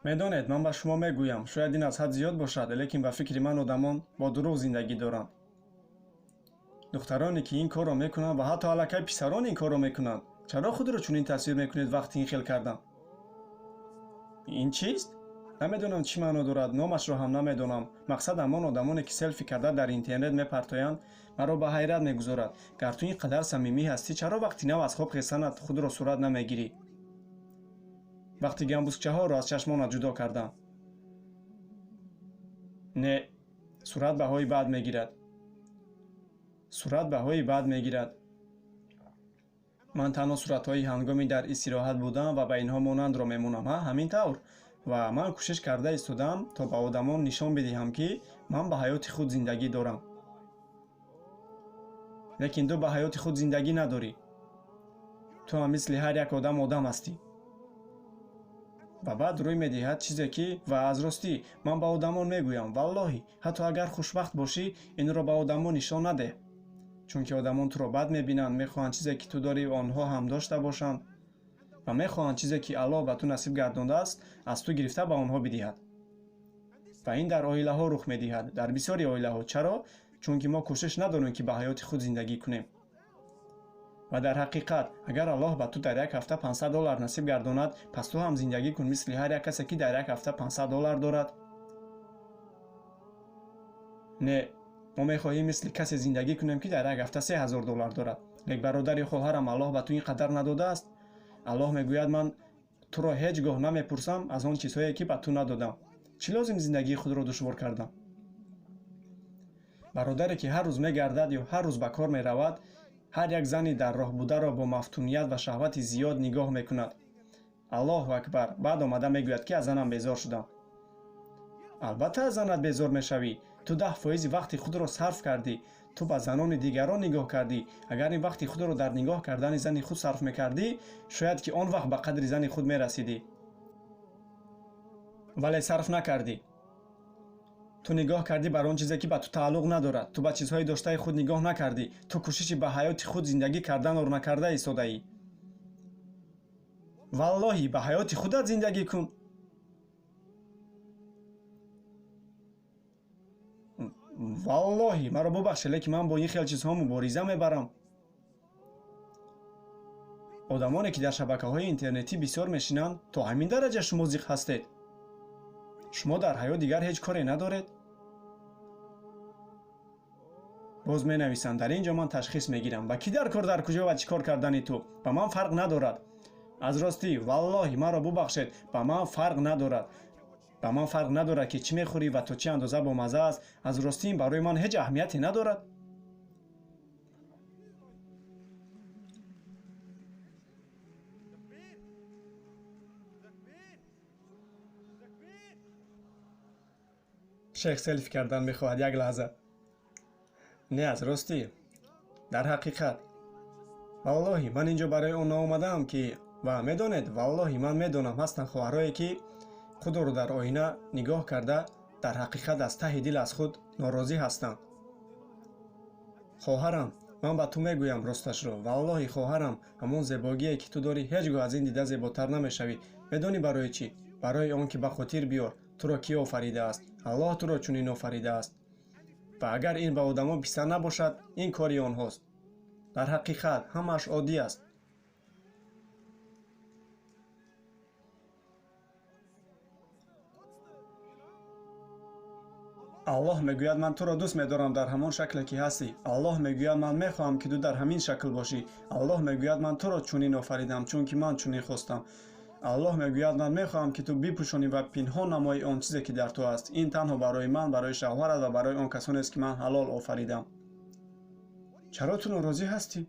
Медонед, ман ба шумо мегӯям, шояд ин аз ҳад зиёд бошад, лекин ба фикри ман одамон бо дурӯғ зиндагӣ доранд. Духтароне ки ин корро мекунанд ва ҳатто аллакай писарон ин корро мекунанд, чаро худро чунин тасвир мекунед вақти ин хел кардан? Ин чист? Намедонам чӣ маъно дорад, номашро ҳам намедонам. Мақсад ҳамон одамоне ки селфи карда дар интернет мепартоянд, маро ба ҳайрат мегузорад. Гар ту ин қадар самимӣ ҳастӣ, чаро вақти нав аз хоб хестанат худро сурат намегирӣ? Вақти гамбузчаҳоро аз чашмонат ҷудо кардам. Не, сурат баҳои бад мегирад. Сурат баҳои бад мегирад. Ман танҳо суратҳои ҳангоми дар истироҳат будам ва ба инҳо монандро мемонам. Ҳа, ҳамин тавр. Ва ман кӯшиш карда истодам, то ба одамон нишон бидиҳам, ки ман ба ҳаёти худ зиндагӣ дорам. Лекин ту ба ҳаёти худ зиндагӣ надорӣ. Ту ҳам мисли ҳар як одам одам ҳастӣ. Ва баъд рӯй медиҳад чизе ки ва аз ростӣ ман ба одамон мегӯям, валлоҳи, ҳатто агар хушбахт бошӣ, инро ба одамон нишон надеҳ. Чунки одамон туро бад мебинанд, мехоҳанд чизе ки ту дорӣ онҳо ҳам дошта бошанд ва мехоҳанд чизе ки Аллоҳ ба ту насиб гардондааст аз ту гирифта ба онҳо бидиҳад. Ва ин дар оилаҳо рух медиҳад, дар бисёри оилаҳо. Чаро? Чунки мо кӯшиш надорем ки ба ҳаёти худ зиндагӣ кунем. Ва дар ҳақиқат, агар Аллоҳ ба ту дар як ҳафта $500 насиб гардонад, пас ту ҳам зиндагӣ кун мисли ҳар як касе ки дар як ҳафта $500 дорад. Не, мо мехоҳем мисли касе зиндагӣ кунем ки дар як ҳафта $3000 дорад. Лек бародари хоҳарам, Аллоҳ ба ту ин қадар надодааст. Аллоҳ мегӯяд, ман туро ҳеҷ гоҳ намепурсам аз он чизҳое ки ба ту надодам. Чӣ лозим зиндагии худро душвор кардам? Бародаре ки ҳар рӯз мегардад ё ҳар рӯз ба кор меравад, ҳар як зани дар роҳ бударо бо мафтуният ва шаҳвати зиёд нигоҳ мекунад. Аллоҳу акбар! Баъд омада мегӯяд ки аз занам безор шудам. Албатта аз занат безор мешавӣ. Ту 10% вақти худро сарф кардӣ. Ту ба занони дигарон нигоҳ кардӣ. Агар ин вақти худро дар нигоҳ кардани зани худ сарф мекардӣ, шояд ки он вақт ба қадри зани худ мерасидӣ. Вале сарф накардӣ. Ту нигоҳ кардӣ бар он чизе ки ба ту тааллуқ надорад. Ту ба чизҳои доштаи худ нигоҳ накардӣ. Ту кӯшиши ба ҳаёти худ зиндагӣ карданро накарда истодаӣ. Валлоҳи, ба ҳаёти худат зиндагӣ кун. Валлоҳи, маро бубахшед, лекин ман бо ин хел чизҳо мубориза мебарам. Одамоне ки дар шабакаҳои интернетӣ бисёр мешинанд, то ҳамин дараҷа шумо зиқ ҳастед. Шумо дар ҳаёт дигар ҳеҷ коре надоред? Боз менависам, дар ин ҷо ман ташхис мегирам. Ба кӣ дар кор, дар куҷо ва чӣ кор кардани ту? Ба ман фарқ надорад. Аз ростӣ, валлоҳи, маро бубахшед, ба ман фарқ надорад. Ба ман фарқ надорад ки чӣ мехӯрӣ ва то чӣ андоза бомазза аст. Аз ростӣ ин барои ман ҳеҷ аҳамияте надорад. Шейх селфи кардан мехоҳад як лаҳза. Не, аз ростӣ, дар ҳақиқат. Валлоҳи, ман инҷо барои он наомадаам ки ва медонед, валлоҳи, ман медонам ҳастанд хоҳарое ки худро дар оина нигоҳ карда дар ҳақиқат аз таҳи дил аз худ норозӣ ҳастанд. Хоҳарам, ман ба ту мегӯям росташро. Валлоҳи, хоҳарам, ҳамон зебогие ки ту дорӣ ҳеҷ гоҳ аз ин дида зеботар намешавӣ. Медонӣ барои чӣ? Барои он ки ба хотир биёр, туро кӣ офаридааст? Аллоҳ туро чунин офаридааст. Ва агар ин ба одамон писанд набошад, ин кори онҳост. Дар ҳақиқат ҳамааш оддӣ аст. Аллоҳ мегӯяд, ман туро дӯст медорам дар ҳамон шакле ки ҳастӣ. Аллоҳ мегӯяд, ман мехоҳам ки ту дар ҳамин шакл бошӣ. Аллоҳ мегӯяд, ман туро чунин офаридам, чунки ман чунин хостам. Аллоҳ мегӯяд, ман мехоҳам ки ту бипӯшонӣ ва пинҳон намоӣ он чизе ки дар ту аст. Ин танҳо барои ман, барои шавҳарат ва барои он касонест ки ман ҳалол офаридам. Чаро ту норозӣ ҳастӣ?